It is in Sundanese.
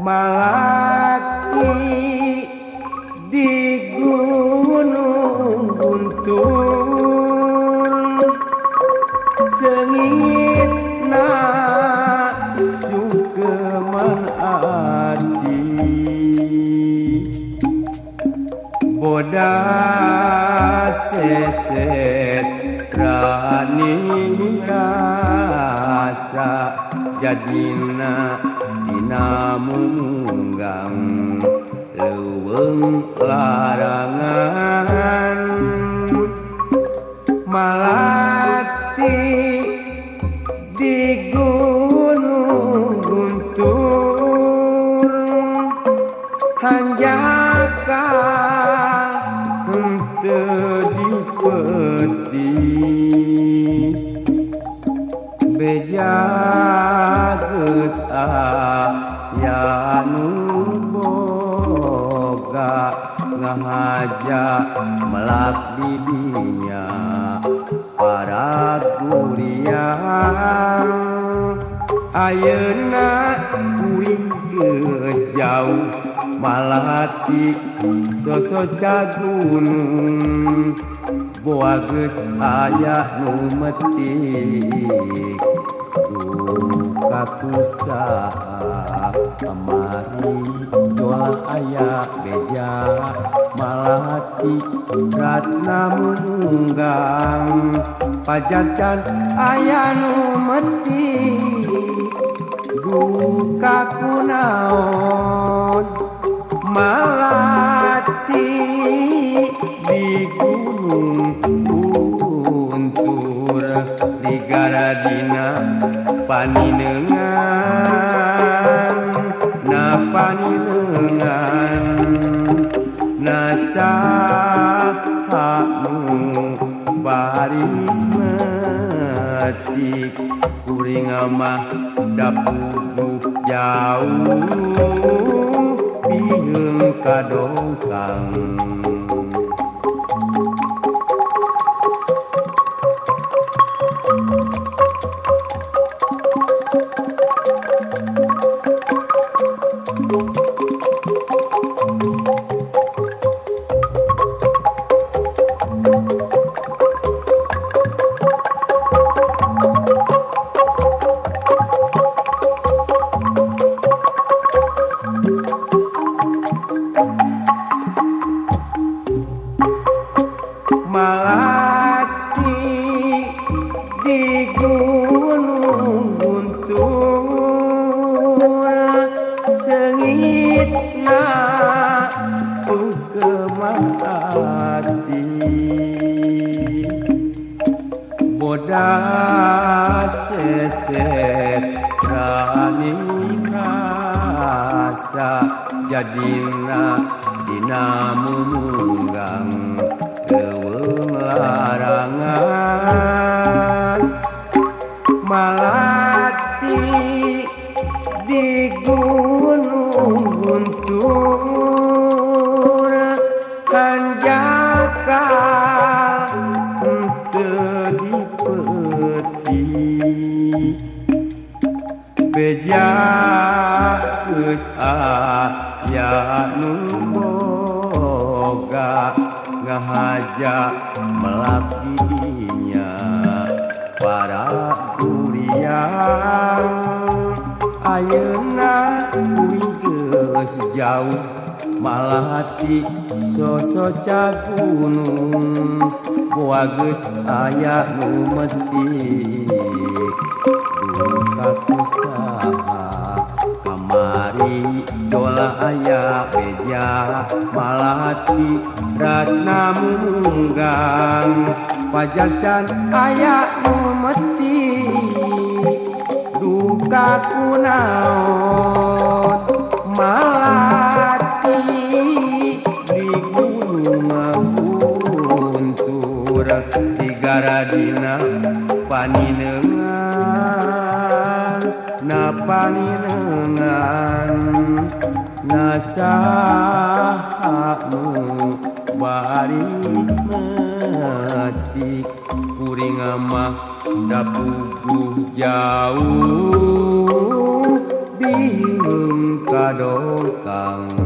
Malati di Gunung Guntur sengitna sungkeman ati bodas seset rani rasa jadina dina munggang leuweung larangan. Malati di Gunung Guntur hanjaka henteu dipeti beja geus aya nu boga ngahaja melak di dinya para guriang. Ayeuna kuring geus jauh malati sosoca gunung boa geus aya nu metik duka kusaha kamari jola aya beja malati ratna munggang pajacan aya nu metik duka kunaon. Malati di Gunung Guntur di garadina paninengan na paninengan nasaha nu baris metik kuring mah dapuguh jauh bieung kadongkang. Malati di Gunung Guntur sengitna sungkeman ati bodas seset rani rasa jadina dina munggang leuweung larangan. Malati di Gunung Guntur hanjaka henteu dipeti beja geus aya nu boga ngahaja melak di dinya para guriang. Ayeuna kuring geus jauh malati sosoca gunung boa geus aya nu metik duka kusaha kamari jola aya beja malati ratna munggang pajacan aya nu metik duka kunaon. Malati di Gunung Guntur di garadina paninengan na paninengan nasaha nu baris metik kuring mah dapuguh jauh bieung kadongkang.